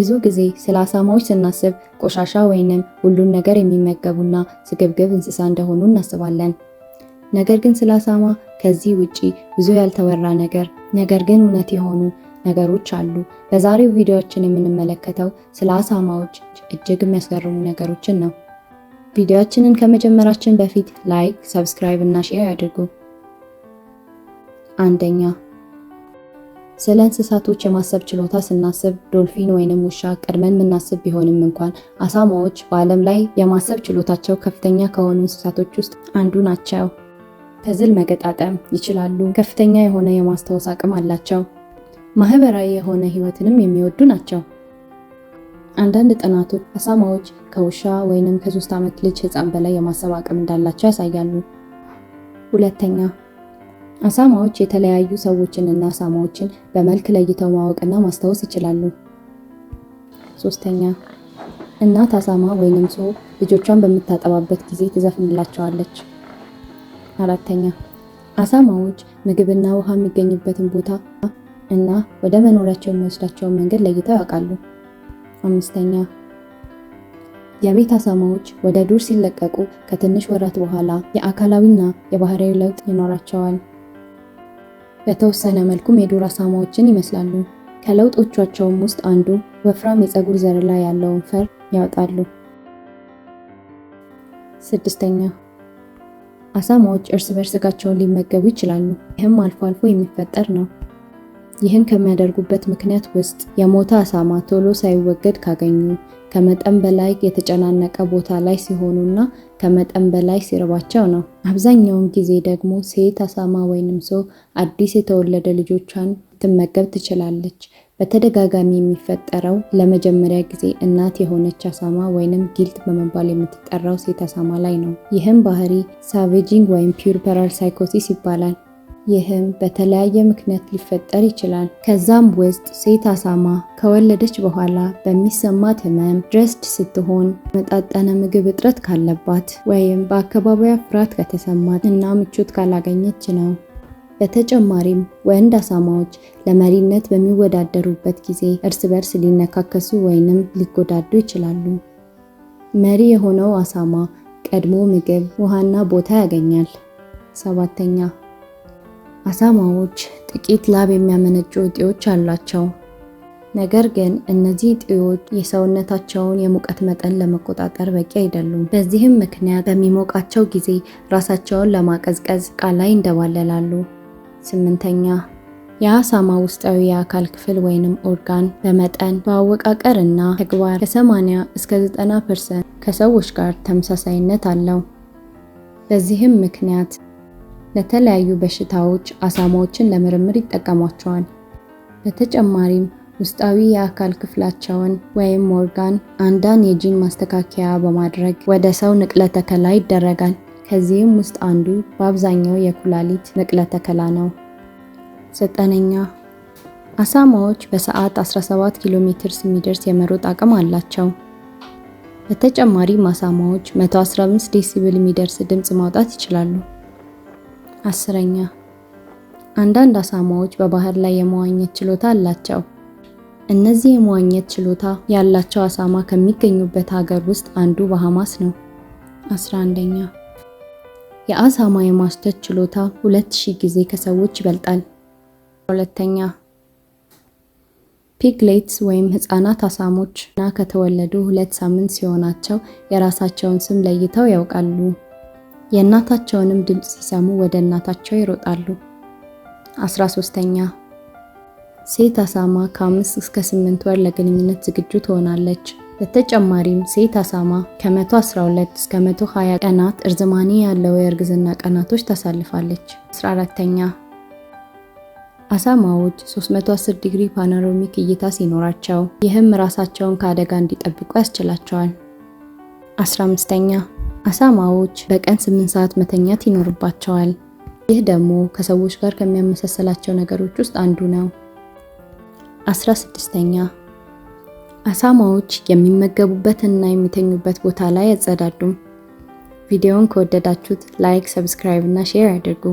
ብዙ ጊዜ ስለ አሳማዎች ስናስብ ቆሻሻ ወይንም ሁሉን ነገር የሚመገቡና ስግብግብ እንስሳ እንደሆኑ እናስባለን። ነገር ግን ስለ አሳማ ከዚህ ውጪ ብዙ ያልተወራ ነገር ግን እውነት የሆኑ ነገሮች አሉ። በዛሬው ቪዲዮአችን የምንመለከተው ስለ አሳማዎች እጅግ የሚያስገርሙ ነገሮችን ነው። ቪዲዮአችንን ከመጀመራችን በፊት like፣ subscribe እና share ያድርጉ። አንደኛ፣ ስለ እንስሳቶች የማሰብ ችሎታ ስናስብ ዶልፊን ወይንም ውሻ ቀድመን የምናስብ ቢሆንም እንኳን አሳማዎች በዓለም ላይ የማሰብ ችሎታቸው ከፍተኛ ከሆኑ እንስሳቶች ውስጥ አንዱ ናቸው። Puzzle መገጣጠም ይችላሉ። ከፍተኛ የሆነ የማስታወስ አቅም አላቸው። ማህበራዊ የሆነ ህይወትንም የሚወዱ ናቸው። አንዳንድ ጥናቶች አሳማዎች ከውሻ ወይንም ከ3 ዓመት ልጅ ህፃን በላይ የማሰብ አቅም እንዳላቸው ያሳያሉ። ሁለተኛ፣ አሳማዎች የተለያዩ ሰዎችንና አሳማዎችን በመልክ ለይተው ማወቅና ማስታወስ ይችላሉ። ሶስተኛ፣ እናት አሳማ ወይንም sow ልጆቿን በምታጠባበት ጊዜ ትዘፍንላቸዋለች። አራተኛ፣ አሳማዎች ምግብና ውሃ የሚገኝበትን ቦታ እና ወደ መኖሪያቸው የሚወስዳቸውን መንገድ ለይተው ያውቃሉ። አምስተኛ፣ የቤት አሳማዎች ወደ ዱር ሲለቀቁ ከትንሽ ወራት በኋላ የአካላዊና የባህሪያዊ ለውጥ ይኖራቸዋል። በተወሰነ መልኩም የዱር አሳማዎችን ይመስላሉ። ከለውጦቻቸውም ውስጥ አንዱ ወፍራም የፀጉር ዘር ላይ ያለውን fur ያወጣሉ። ስድስተኛ፣ አሳማዎች እርስ በርስ ስጋቸውን ሊመገቡ ይችላሉ። ይህም አልፎ አልፎ የሚፈጠር ነው። ይህን ከሚያደርጉበት ምክንያት ውስጥ የሞተ አሳማ ቶሎ ሳይወገድ ካገኙ፣ ከመጠን በላይ የተጨናነቀ ቦታ ላይ ሲሆኑና ከመጠን በላይ ሲርባቸው ነው። አብዛኛውን ጊዜ ደግሞ ሴት አሳማ ወይንም sow አዲስ የተወለደ ልጆቿን ልትመገብ ትችላለች። በተደጋጋሚ የሚፈጠረው ለመጀመሪያ ጊዜ እናት የሆነች አሳማ ወይንም gilt በመባል የምትጠራው ሴት አሳማ ላይ ነው። ይህም ባህሪ savaging ወይም puerperal psychosis ይባላል። ይህም በተለያየ ምክንያት ሊፈጠር ይችላል። ከዛም ውስጥ ሴት አሳማ ከወለደች በኋላ በሚሰማት ህመም፣ stressed ስትሆን፣ የተመጣጠነ ምግብ እጥረት ካለባት ወይም በአካባቢዋ ፍርሃት ከተሰማት እና ምቾት ካላገኘች ነው። በተጨማሪም ወንድ አሳማዎች ለመሪነት በሚወዳደሩበት ጊዜ እርስ በርስ ሊነካከሱ ወይንም ሊጎዳዱ ይችላሉ። መሪ የሆነው አሳማ ቀድሞ ምግብ፣ ውሃና ቦታ ያገኛል። ሰባተኛ፣ አሳማዎች ጥቂት ላብ የሚያመነጩ እጢዎች አሏቸው። ነገር ግን እነዚህ እጢዎች የሰውነታቸውን የሙቀት መጠን ለመቆጣጠር በቂ አይደሉም። በዚህም ምክንያት በሚሞቃቸው ጊዜ ራሳቸውን ለማቀዝቀዝ ዕቃ ላይ ይንደባለላሉ። ስምንተኛ፣ የአሳማ ውስጣዊ የአካል ክፍል ወይንም ኦርጋን በመጠን፣ በአወቃቀር እና ተግባር ከ80 እስከ 90% ከሰዎች ጋር ተመሳሳይነት አለው። በዚህም ምክንያት ለተለያዩ በሽታዎች አሳማዎችን ለምርምር ይጠቀሟቸዋል። በተጨማሪም ውስጣዊ የአካል ክፍላቸውን ወይም ኦርጋን አንዳንድ የጂን ማስተካከያ በማድረግ ወደ ሰው ንቅለ ተከላ ይደረጋል። ከዚህም ውስጥ አንዱ በአብዛኛው የኩላሊት ንቅለ ተከላ ነው። ዘጠነኛ፣ አሳማዎች በሰዓት 17 ኪሎ ሜትር የሚደርስ የመሮጥ አቅም አላቸው። በተጨማሪም አሳማዎች 115 decibel የሚደርስ ድምፅ ማውጣት ይችላሉ። 10ኛ፣ አንዳንድ አሳማዎች በባህር ላይ የመዋኘት ችሎታ አላቸው። እነዚህ የመዋኘት ችሎታ ያላቸው አሳማ ከሚገኙበት ሀገር ውስጥ አንዱ ባሃማስ ነው። 11ኛ፣ የአሳማ የማሽተት ችሎታ 2000 ጊዜ ከሰዎች ይበልጣል። ሁለተኛ፣ piglets ወይም ህፃናት አሳሞች ገና ከተወለዱ 2 ሳምንት ሲሆናቸው የራሳቸውን ስም ለይተው ያውቃሉ። የእናታቸውንም ድምፅ ሲሰሙ ወደ እናታቸው ይሮጣሉ። 13ኛ፣ ሴት አሳማ ከ5 እስከ 8 ወር ለግንኙነት ዝግጁ ትሆናለች። በተጨማሪም ሴት አሳማ ከ112 እስከ 120 ቀናት እርዝማኔ ያለው የእርግዝና ቀናቶች ታሳልፋለች። 14ኛ፣ አሳማዎች 310 ዲግሪ panoramic እይታ ሲኖራቸው ይህም ራሳቸውን ከአደጋ እንዲጠብቁ ያስችላቸዋል። 15ኛ፣ አሳማዎች በቀን 8 ሰዓት መተኛት ይኖርባቸዋል። ይህ ደግሞ ከሰዎች ጋር ከሚያመሳስላቸው ነገሮች ውስጥ አንዱ ነው። 16ኛ፣ አሳማዎች የሚመገቡበትና የሚተኙበት ቦታ ላይ አይጸዳዱም። ቪዲዮውን ከወደዳችሁት like፣ subscribe እና share አድርጉ።